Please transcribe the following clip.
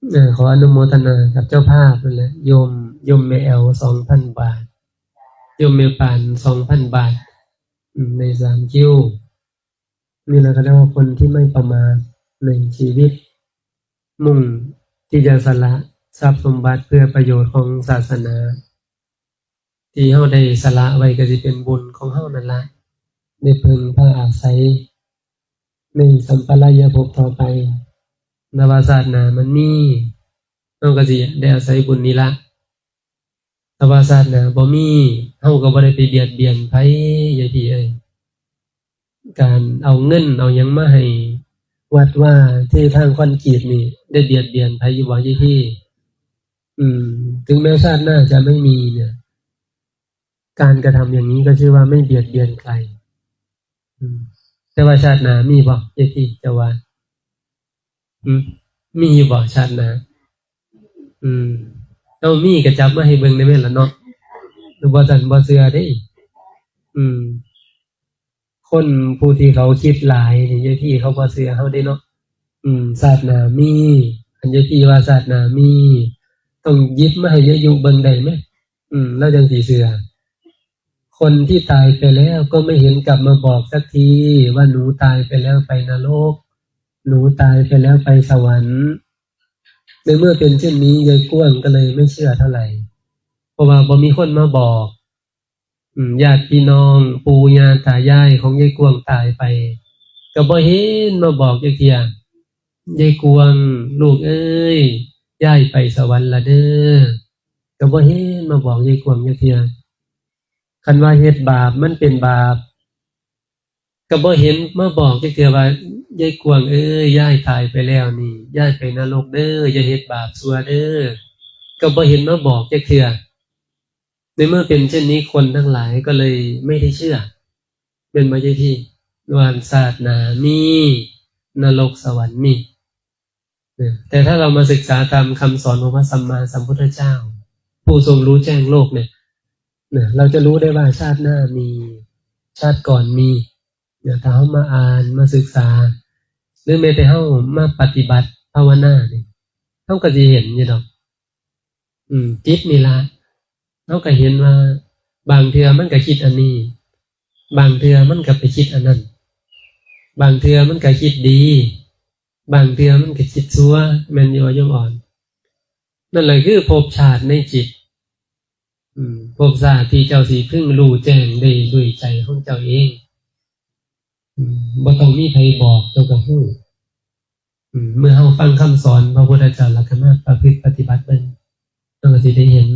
ເອີ ຂໍອະນຸໂມທະນາກັບເຈົ້າພາບນັ້ນແຫຼະ ໂຍມ ໂຍມແມ່ແອວ ສອງພັນບາດ, ໂຍມແມ່ປານ ສອງພັນບາດ ອືມ ໃນສາມຄິວ. ນີ້ແຫຼະ ເຂົາເອີ້ນວ່າຄົນທີ່ໄມ່ປະໝາດໃນຊີວິດ, ມຸ່ງທີ່ຈະສະຫຼະຊັບສົມບັດເພື່ອປະໂຫຍດຂອງສາສະໜາ. ທີ່ເຮົາໄດ້ສະຫຼະໄວ້ກໍຊິເປັນບຸນຂອງເຮົານັ້ນລະ ໄດ້ເພິ່ງພາອາໄສໃນສຳປະລາຍະພົບຕໍ່ໄປ. ຖ້າວ່າຊາດໜ້າມັນມີ ເຮົາກໍຊິໄດ້ອາໄສບຸນນີ້ລະ. ຖ້າວ່າຊາດໜ້າບໍ່ມີ ເຮົາກໍບໍ່ໄດ້ໄປບຽດບຽນໃຜ ຍາຍພີ່ເອີຍ. ການເອົາເງິນເອົາຫຍັງມາໃຫ້ວັດວາເທທາງຄອນກຣີດນີ້ ໄດ້ບຽດບຽນໃຜຢູ່ບໍ່ ຍາຍພີ່? ອືມ ເຖິງແມ່ຊາດໜ້າຈະໄມ່ມີເນຍ ການກະທຳຢ່າງນີ້ກໍຊື່ວ່າໄມ່ບຽດບຽນໃຄ. ອືມ ແຕ່ວ່າຊາດໜ້າມີບໍ່ ເອພີ ເຈົ້າວ່າ? ຫື ມີຢູ່ບໍ່ຊາດໜ້າ? ອືມ ເອົາ ມີກໍຈັບມາໃຫ້ເບິ່ງໄດ້ແມ່ນລະເນາະ ຫຼືບໍ່ຊັ້ນບໍ່ເຊື່ອເດ້. ອືມ ຄົນຜູ້ທີ່ເຂົາຄິດຫຼາຍນີ້ ຍາຍພີເຂົາບໍ່ເຊື່ອເຮົາເດ້ເນາະ. ອືມ ຊາດໜ້າມີ ຄັນຍາຍພີວ່າຊາດໜ້າມີ ຕ້ອງຫຍິບມາໃຫ້ຍາຍຸເບິ່ງໄດ້ແມ. ອືມ ລາວຈັ່ງຊິເຊື່ອ. ຄົນທີ່ຕາຍໄປແລ້ວກໍໄມ່ເຫັນກັບມາບອກສັກທີວ່າ ໜູຕາຍໄປແລ້ວໄປນະລົກ, ໜູຕາຍໄປແລ້ວໄປສະຫວັນ. ໃນເມື່ອເປັນເຊັ່ນນີ້ ຍາຍກວາງກໍເລີຍໄມ່ເຊື່ອເທົ່າໃດ ເພາະວ່າບໍ່ມີຄົນມາບອກ. ອືມ ຍາດພີ່ນ້ອງ ປູ່ຍ່າຕາຍາຍຂອງຍາຍກວາງຕາຍໄປ ກໍບໍ່ເຫັນມາບອກຈັກເທື່ອ, ຍາຍກວາງ ລູກເອີຍ ຍາຍໄປສະຫວັນລະເດີ. ກໍບໍ່ເຫັນມາບອກຍາຍກວາງຈັກເທື່ອ. ຄັນວ່າເຮັດບາບ ມັນເປັນບາບ ກໍບໍ່ເຫັນມາບອກຈັກເທື່ອວ່າ ຍາຍກວາງເອີຍ ຍາຍຕາຍໄປແລ້ວນີ້ ຍາຍໄປນະລົກເດີ ຢ່າເຮັດບາບຊົ່ວເດີ. ກໍບໍ່ເຫັນມາບອກຈັກເທື່ອ. ໃນເມື່ອເປັນເຊັ່ນນີ້ ຄົນທັງຫຼາຍກໍເລີຍໄມ່ໄດ້ເຊື່ອ ແມ່ນບໍ່ ຍາຍພີ ວ່າຊາດໜ້າມີ ນະລົກສະຫວັນມີ. ນະ ແຕ່ຖ້າເຮົາມາສຶກສາຕາມຄຳສອນຂອງພະສຳມາສຳພຸດທະເຈົ້າ ຜູ້ຊົງຮູ້ແຈ້ງໂລກເນຍ ນະ ເຮົາຈະຮູ້ໄດ້ວ່າຊາດໜ້າມີ ຊາດກ່ອນມີ ນະ. ຖ້າເຮົາມາອ່ານ ມາສຶກສາ ຫຼືແມ້ແຕ່ເຮົາມາປະຕິບັດພາວະນານີ້ ເຮົາກໍຊິເຫັນຢູ່ດອກ. ອືມ ຈິດນີ້ລະ ເຮົາກໍເຫັນວ່າບາງເທື່ອມັນກໍຄິດອັນນີ້ ບາງເທື່ອມັນກໍໄປຄິດອັນນັ້ນ, ບາງເທື່ອມັນກໍຄິດດີ ບາງເທື່ອມັນກໍຄິດຊົ່ວ ແມ່ນຢູ່ບໍ່ໂຍມອອນ? ນັ້ນແຫຼະຄືພົບຊາດໃນຈິດ. ອືມ ພົບຊາດທີ່ເຈົ້າຊິເພິ່ງຮູ້ແຈ້ງໄດ້ດ້ວຍໃຈຂອງເຈົ້າເອງ. ອືມ ບໍ່ຕ້ອງມີໃຜບອກ ເຈົ້າກໍຮູ້. ອືມ ເມື່ອເຮົາຟັງຄຳສອນພະພຸດທະເຈົ້າ ແລ້ວກໍມາປະພຶດປະຕິບັດເບິ່ງ ເຮົາກໍຊິໄດ້ເຫັນ.